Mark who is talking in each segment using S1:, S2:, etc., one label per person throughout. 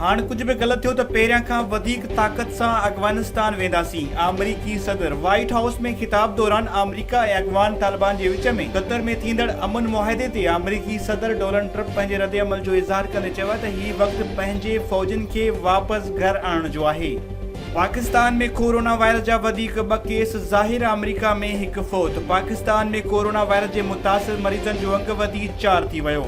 S1: هاڻ ڪجهه به غلط ٿيو ته پهريان کان وڌيڪ طاقت سان افغانستان وينداسين، آمريڪي صدر وائيٽ هائوس ۾ خطاب دوران آمريڪا ۽ افغان طالبان جي وچ ۾ قطر ۾ ٿيندڙ امن معاهدي تي آمريڪي صدر ڊونلڊ ٽرمپ پنهنجي ردعمل جو اظهار ڪندي چيو آهي ته هي وقت پنهنجي فوجين کي واپس گهر آڻڻ جو آهي. پاڪستان ۾ ڪورونا وائرس جا وڌيڪ ٻه ڪيس ظاهر، آمريڪا ۾ هڪ فوت، پاڪستان ۾ ڪورونا وائرس جي متاثر مريضن جو انگ وڌي چار ٿي ويو.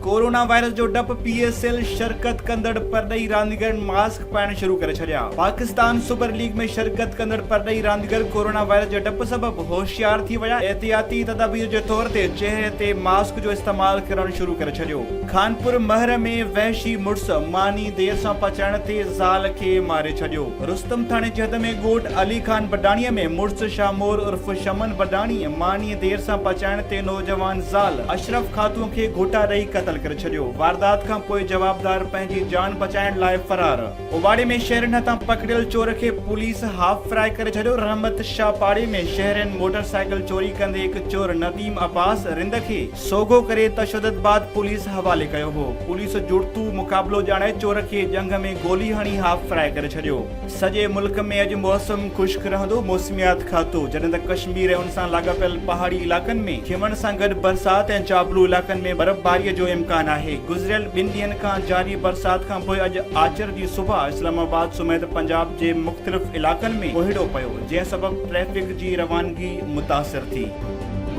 S1: ڪورونا وائرس جو ڊپ، پي ايس ايل شرڪت ڪندڙ پرڏيهي رانديگرن ماسڪ پائڻ شروع ڪري ڇڏيا. پاڪستان سپر ليگ ۾ شرڪت ڪندڙ پرڏيهي رانديگر ڪورونا وائرس جي ڊپ سبب هوشيار ٿي ويا، احتياطي تدابير جي طور تي چهري تي ماسڪ جو استعمال ڪرڻ شروع ڪري ڇڏيو. خانپور مهر ۾ وحشي مڙس ماني دير سان پچائڻ تي زال کي ماري ڇڏيو. رستم ٿاڻي جي حد ۾ ڳوٺ علي خان بڊاڻي ۾ مڙس شاهمور عرف شمن بڊاڻي ماني دير سان پچائڻ تي نوجوان زال اشرف خاتون کي گهوٽا ڏئي قتل ڪري ڇڏيو، واردات کان پوء جوابدار پنهنجي جان بچائڻ لاء فرار. اوٻاڙي ۾ شهرين هٿان پڪڙيل چور کي پوليس هاف فرائي ڪري ڇڏيو، رحمت شاهه پاڙي ۾ شهرين موٽر سائيڪل چوري ڪندي هڪ چور نديم عباس رند کي سوگهو ڪري تشدد بعد پوليس حوالي ڪيو هو، پوليس جڙتو مقابلو ڄاڻائي چور کي ڄنگهه ۾ گولي هڻي هاف فرائي ڪري ڇڏيو. سڄي ملڪ ۾ اڄ موسم خشڪ رهندو، موسميات کاتو، جڏهن ته ڪشمير ۽ ان سان لاڳاپيل پهاڙي علائقن ۾ کيمڻ سان گڏ برسات ۽ جابلو علائقن ۾ برفباري جو امڪان آهي، گذريل ٻن ڏينهن کان جاري برسات کانپوء اڄ آچر جي صبح اسلام آباد سميت پنجاب جي مختلف علائقن ۾ ڪوهيڙو پيو، جنهن سبب ٽريفڪ جي روانگي متاثر ٿي.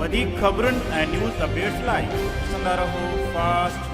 S1: وڌيڪ خبرن ۽ نيوز اپڊيٽس لاء ڏسندا رهو فاسٽ.